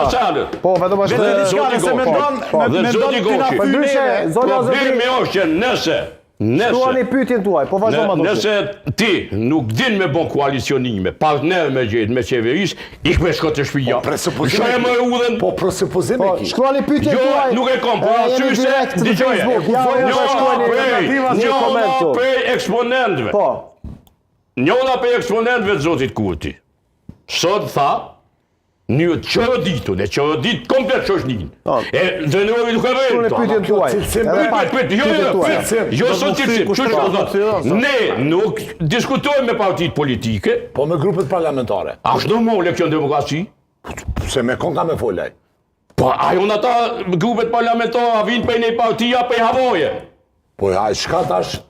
Asalët. Po, vetëm është Vetë diçka Zoti nëse Goshi. mendon, Po, me- Dhe mendon zoti ti na Goshi. fy Përndryshe, neve. zonja zotri, Problemi është që nëse, nëse, shkruani pyetjen tuaj, po vazhdo Në, Matoshi. nëse ti nuk din me bon koalicionime, partner me gjetë, me qeveris, ik me shko të shtëpia. Po, presupozim Shohe e më ki. udhën. Po presupozim Po, e ki. shkruani pyetjen Jo, tuaj. nuk e kam, por E, jemi arsye se direkt në dëgjoje. Facebook. Ja, ja, Njëra shkruani prej, një koment njëra këtu. prej eksponentëve. Po, Njëra prej eksponentëve të Zotit Kurti. Sot tha, një çoroditun, e çorodit komplet shoshnin. Po. E ndërnori nuk e vjen. shkruani pyetjen tuaj. Cilësim, Edhe Pyet, pak, pyet, jo, pyetjen jo, tuaj. pyet. Jo, Do sot të cilësim, kushtron, çu do të thotë. thyrë, Ne nuk diskutojmë me partitë politike, Po me grupet parlamentare. a është normale kjo në demokraci? Se me kon ka me folaj. Po, a janë ata grupet parlamentare, a vinë prej një partia, prej havoje? Po ai shka tash?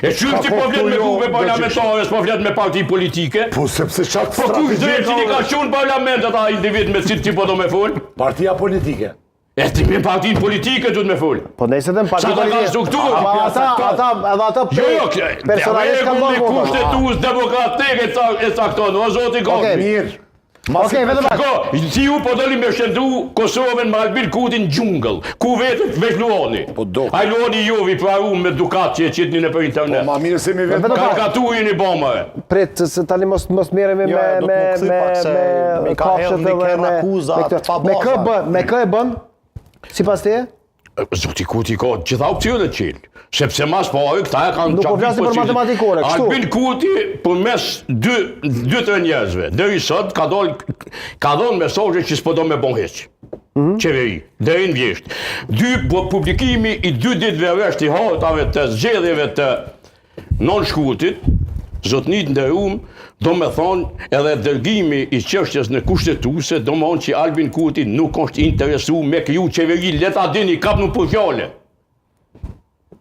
E qysh ti Ka po flet me po, grupe jo, parlamentare, s'po flet me parti politike? Po sepse çat Po kush drejt që i ka qenë në parlament ata individ me cilë ti po do me fol? Partia politike. E ti me partinë politike duhet me fol. Po nëse them parti Sa ta kanë politike. strukturë? Ama ata, ata, edhe ata Jo, pe- jo, kë- personalisht kanë rregulli dhënë votën. kushtetues demokratik e ca- e cakton, o zoti Okej. Goshi. Mirë. Okej, vetëm pak. Ko, ti ju po doli me shëndu Kosovën me Albin Kutin në xhungëll, ku vetet veç luani. Po do. Ai luani juvi praru me dukat që e qitni në për internet. Po ma mirë se mi vetë. Vetëm pak. Karikaturin i bomave. Prit se tani mos mos merremi Jo, me do të me më kthy me pak se me mi ka kafshët hedhë një edhe kerr me akuza me këtë. pa Me kë baza. bën, me kë e bën? Sipas teje? Zoti Kurti ka gjitha opsionet qelë, sepse mas pari këta e kanë Nuk po çapit flasim për pozitiv. matematikore, kështu. Albin Kurti përmes dy, dy tre njerëzve, deri sot ka dol, ka dhënë mesazhe që s'po do me bon hiç. Mhm. Qeveri, deri në vjesht. Dy po- publikimi i dy ditëve rresht i hartave të zgjedhjeve të non shkurtit, zotnit nderum, do me thonë edhe dërgimi i çështjes në kushtetuese, do me thonë që Albin Kurti nuk është interesu me kriju qeveri, le ta dini, kap nuk për fjale.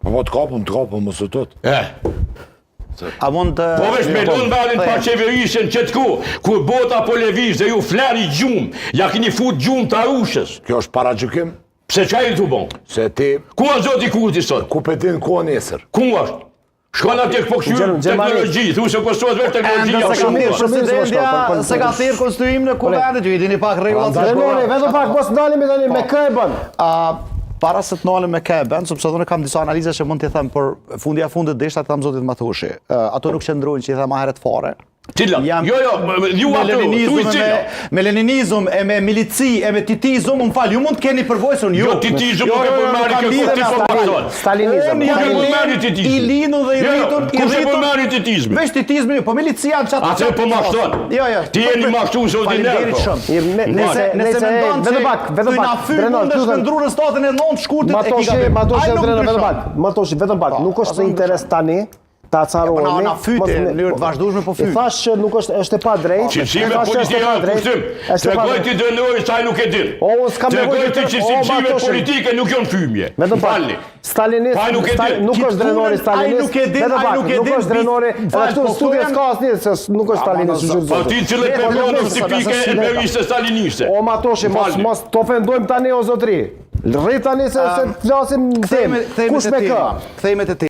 Po po të kapëm, të kapëm, mos u tut. Eh, A mund të po vesh me lënë vendin pa qeverisjen që të ku, kur bota po lëviz dhe ju flani gjumë, ja keni fut gjumë të arushës. Kjo është paragjykim Pse qa i tu bon? se ti Ku është zoti Kurti sot? ku pe din ku nesër. Ku është? Shkon atje po këshyr Gjerm- Gjermani. teknologji, thu se Kosovës vetë Ende teknologjia. se ka shumë thirr mirë, shumë mirë, presidentja, po, po, se ka thirr konstituimin e kuvendit, ju i dini pak rregullat. Prandaj- Drenori, vetëm pak mos ndalemi tani me kë e bën? A para se të ndalem me kë e bën, sepse unë kam disa analiza që mund t'i them, por fundja e fundit desha të them zotit Matushi. Ë, ato nuk qëndrojnë që i them më herët fare. Cila? Jam- Jo, jo, m- m- ju me ato, leninizëm thuj e me, cila. me leninizëm e me milici e me titizëm, më fal, ju mund të keni përvojë se unë jo. Jo, titizëm Jo, nuk e jo, jo, përmari nuk kam kjo lidhje ti me po ata. mashtron. Stalinizëm. Unë jam Kush e i përmari lindur- titizmin? I lindur dhe i Jo, jo, rritur, i kush e rritur. përmari titizmin? Veç titizmin, po milicia në çat. Atë po mashtron. Jo, jo. Ti je një mashtrues ordiner, Faleminderit po. shumë. Mirë, me- Nëse nëse- nëse nëse- mendon vetëm se pak, vetëm ty na pak, fy Drenor, mund të lutem. shndërru në statën e 9 shkurtit e ki Matoshi, gabim. Matoshi Ai nuk Drenor, vetëm ndryshon. pak. Matoshi, vetëm pak. Po, Nuk është ato në interes tani ta Po, na- acarohemi. na fyte, Mos- në mënyrë të vazhdueshme po I fyt. thash që nuk është është e padrejtë. Cilësime I thash që është e politike në padrejtë, kushtim. Është e Tregoj padrejtë. ti dënori sa ai nuk e din. O, unë s'kam nevojë Tregoj të ti të- që o, cilësime Matoshi. politike nuk janë fymje. Vetëm pak. Falni. Stalinist, Pa, nuk e Stal- din. nuk është drenori Ai stalinist. nuk e din, vetëm ai pak, nuk e Nuk din, është drenori. bi- Edhe fal, këtu po në studio këtu s'ka asnjë se s- nuk është stalinist, Ama, ju Po zot. ti cilët Po, pepron nuk është tipike është- e beriste staliniste. O Matoshi, mos Falni. mos të ofendojmë tani o zotri. Rri tani se se flasim në Kthehemi temë. kthehemi Kush te me kë? tema. Kthehemi te tema.